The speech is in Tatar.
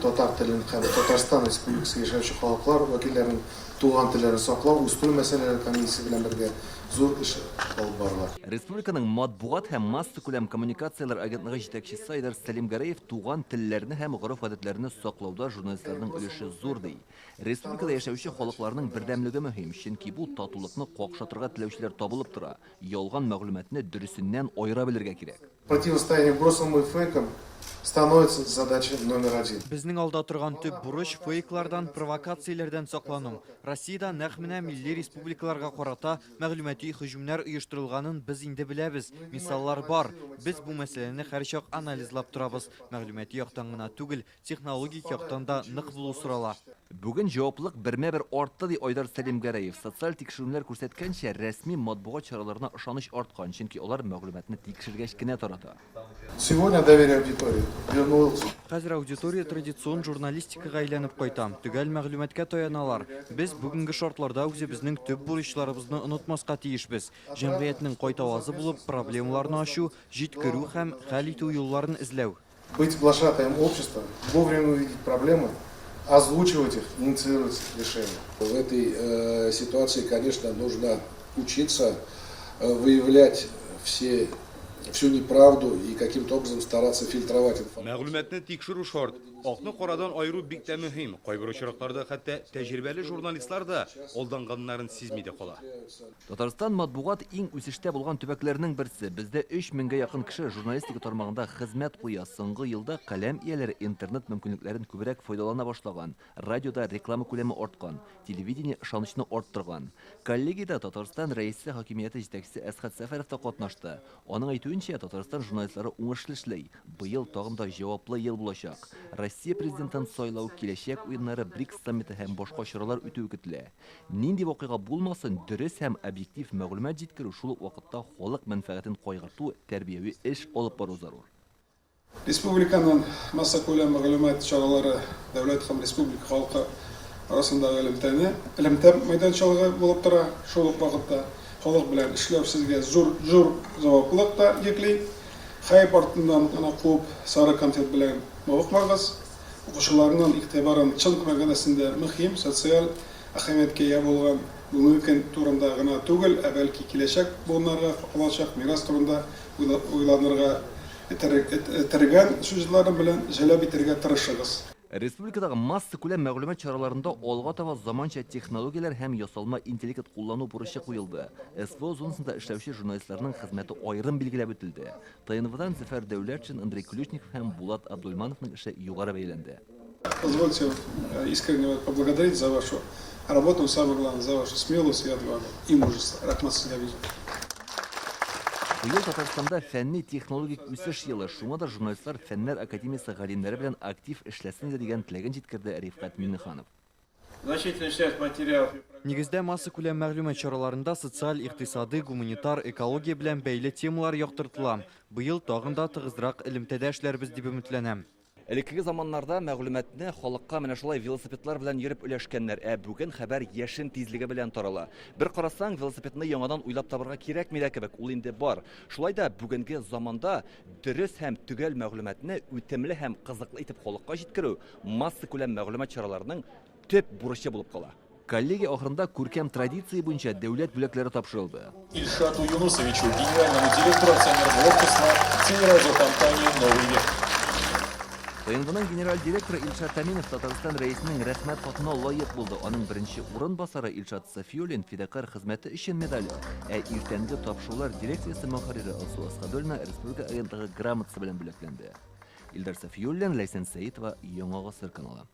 татар телен һәм Татарстан Республикасы яшәүче халыклар вәкилләренең туган телләрен саклау, үстерү мәсьәләләре комиссиясе белән бергә зур эш алып барыла. Республиканың Матбугат һәм массакүләм коммуникацияләр агентлыгы җитәкчесе Айдар Сәлимгәрәев туган телләрне һәм гореф-гадәтләрне саклауда журналистларның өлеше зур, ди. Республикада яшәүче халыкларның бердәмлеге мөһим, чөнки бу татулыкны какшатырга теләүчеләр табылып тора. Ялган мәгълүматны дөресеннән аера белергә кирәк. Противостояние вбросам и фейкам становится задачей номер один. Безнең алда торган төп бурыч, фейклардан, провокацияләрдән саклану. Россиядә нәкъ менә милли республикаларга карата мәгълүмати һөҗүмнәр оештырылганын без инде беләбез, мисаллар бар. Без бу мәсьәләне һәрчак анализлап торабыз. Мәгълүмати яктан гына түгел, Технологик яктан да нык булу сорала. Бүген җаваплылык бермә-бер артты, ди Айдар Сәлимгәрәев. Социаль тикшеренүләр күрсәткәнчә, рәсми матбугат чараларына ышаныч арткан, чөнки алар мәгълүматны тикшергәч кенә тарата. Сегодня доверие аудитории вернулось. Хәзер аудитория традицион журналистикага әйләнеп кайта, төгәл мәгълүматка таяналар. Без бүгенге шартларда үзебезнең төп бурычларыбызны онытмаска тиешбез, җәмгыятьнең кайтавазы булып, проблемаларны ачу, җиткерү һәм хәл итү юлларын эзләү. Быть глашатаем общества, вовремя увидеть проблемы, озвучивать их, инициировать решения. В этой э, ситуации, конечно, нужно учиться э, выявлять все всю неправду и каким-то образом стараться фильтровать информацию. Мәгълүматны тикшерү шарт. Акны карадан аеру бик тә мөһим. Кайбер очракларда хәтта тәҗрибәле журналистлар да алданганнарын сизми дә кала. Татарстан матбугат иң үсештә булган төбәкләрнең берсе. Бездә 3 меңгә якын кеше журналистика тармагында хезмәт куя. Соңгы елда каләм ияләре интернет мөмкинлекләрен күбрәк файдалана башлаган, радиода реклама күләме арткан, телевидение ышанычны арттырган. Коллегиядә Татарстан Рәисе хакимияте җитәкчесе Әсхәт Сәфәров та катнашты. Аның әйтүенчә, Татарстан журналистлары уңышлы эшли. Быел тагын да җаваплы ел булачак. Россия Президентын сайлау, Киләчәк уеннары, БРИКС саммиты һәм башка чаралар үтүе көтелә. Нинди вакыйга булмасын, дөрес һәм объектив мәгълүмат җиткерү, шул ук вакытта халык мәнфәгатен кайгырту, тәрбияви эш алып бару зарур. Республиканың массакүләм мәгълүмат чаралары дәүләт һәм республика халкы арасындагы элемтәне, элемтә мәйданчалыгы булып тора. Шул ук вакытта халык белән эшләү сезгә зур зур җаваплылык та йөкли. Хайп артыннан гына куып, сары конфет белән мавыкмагыз. Укучыларның игътибарын чын мәгънәсендә мөһим социаль әһәмияткә ия булган бүгенге көн турында гына түгел, ә бәлки киләчәк буыннарга калачак мирас турында уйланырга этәргән сюжетлары белән җәлеп итәргә тырышыгыз. Республикадагы массакүләм мәгълүмат чараларында алга таба заманча технологияләр һәм ясалма интеллект куллану бурычы куелды. СВО зонасында эшләүче журналистларның хезмәте аерым билгеләп үтелде. ТНВдан Зөфәр Дәүләтшин, Андрей Ключников һәм Булат Абдульмановның эше югары бәяләнде. Позвольте искренне поблагодарить за вашу работу, самое главное, за вашу смелость и отвагу, и мужество. Рәхмәт сезгә бик зур. Быел Татарстанда фәнни-технологик үсеш елы, шуңа да журналистлар Фәннәр академиясе галимнәре белән актив эшләсен иде, дигән теләген җиткерде Рифкать Миңнеханов. Значительная часть материалов. Нигездә массакүләм мәгълүмат чараларында социаль, икътисадый, гуманитар, экология белән бәйле темалар яктыртыла. Быел тагын да тыгызрак элемтәдә эшләрбез дип өметләнәм. Элеккеге заманнарда мәгълүматны халыкка менә шулай велосипедлар белән йөреп өләшкәннәр, ә бүген хәбәр яшен тизлеге белән тарала. Бер карасаң, велосипедны яңадан уйлап табарга кирәкми дә кебек, ул инде бар. Шулай да бүгенге заманда дөрес һәм төгәл мәгълүматны үтемле һәм кызыклы итеп халыкка җиткерү массакүләм мәгълүмат чараларының төп бурычы булып кала. Коллегия ахырында күркәм традиция буенча дәүләт бүләкләре тапшырылды. Илшату Юнусовичу, генеральному директору акционерного общества телерадиокомпании «Новый век». ТНВның генераль директоры Илшат Әминов Татарстан Рәисенең Рәхмәт хатына лаек булды. Аның беренче урынбасары Илшат Сафиуллин Фидакарь хезмәте өчен медале, ә иртәнге тапшырулар дирекциясе мөхәррире Алсу Асхадуллина республика агентлыгы грамотасы белән бүләкләнде. Илдар Сафиуллин, Ләйсән Сәетова, Яңа Гасыр каналы.